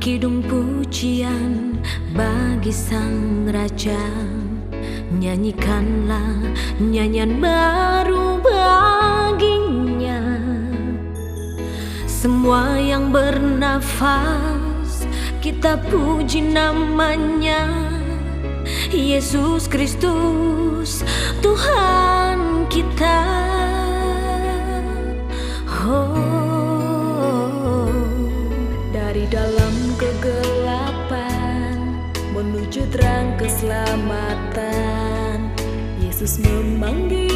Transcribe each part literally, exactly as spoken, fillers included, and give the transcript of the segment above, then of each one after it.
Kidung pujian bagi Sang Raja, nyanyikanlah nyanyian baru bagi-Nya. Semua yang bernafas, kita puji nama-Nya, Yesus Kristus, Tuhan kita. Oh, dari dalam kegelapan menuju terang keselamatan, Yesus memanggil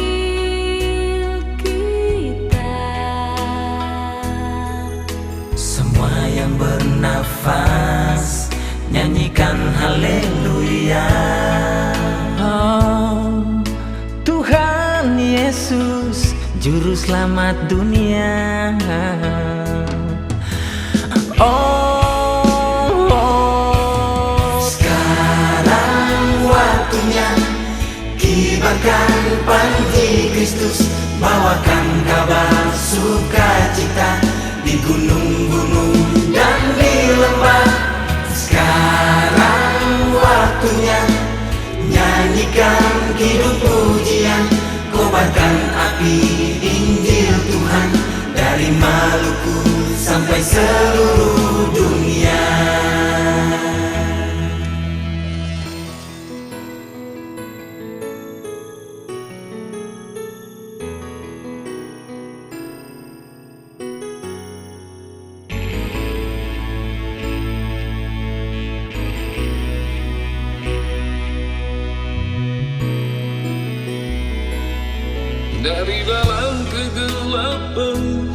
kita. Semua yang bernafas, nyanyikan haleluya. Oh, Tuhan Yesus, Juru Slamat dunia. Oh, oh. Skarang waktunya kibarkan panji Kristus, bawakan kabar sukacita di gunung-gunung dan di lembah. Skarang waktunya nyanyikan kidung pujian, kobarkan api Injil Tuhan dari Maluku sampai seluruh dunia. Dari dalam kegelapan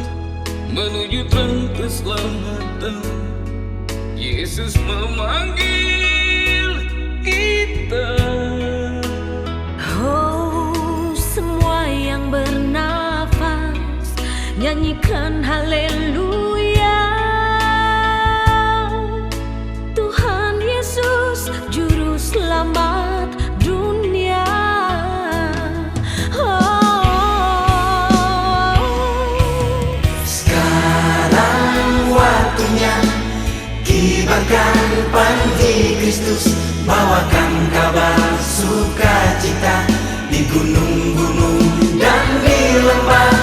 menuju terang keselamatan, Yesus memanggil kita. Oh, semua yang bernafas, nyanyikan haleluya. Tuhan Yesus, Juru Slamat dunia. Oh. Skarang waktunya kibarkan panji Kristus, bawakan kabar sukacita di gunung-gunung dan di lembah.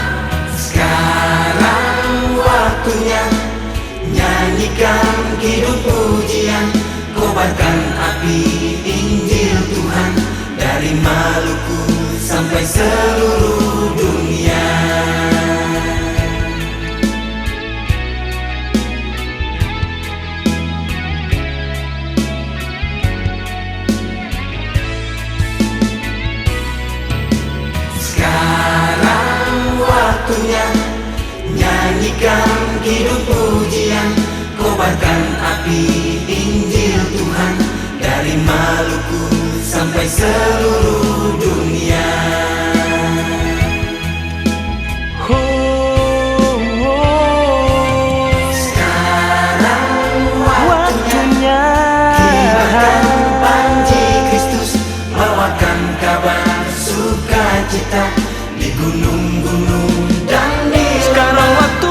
Skarang waktunya nyanyikan kidung pujian, kobarkan api Injil Tuhan dari Maluku sampai seluruh dunia. Skarang waktunya nyanyikan kidung pujian, kobarkan api Injil Tuhan dari Maluku sampai seluruh dunia. Ho, ho. Skarang waktunya, waktunya. Kibarkan panji Kristus, bawakan kabar sukacita di gunung-gunung dan di lembah. Skarang waktunya.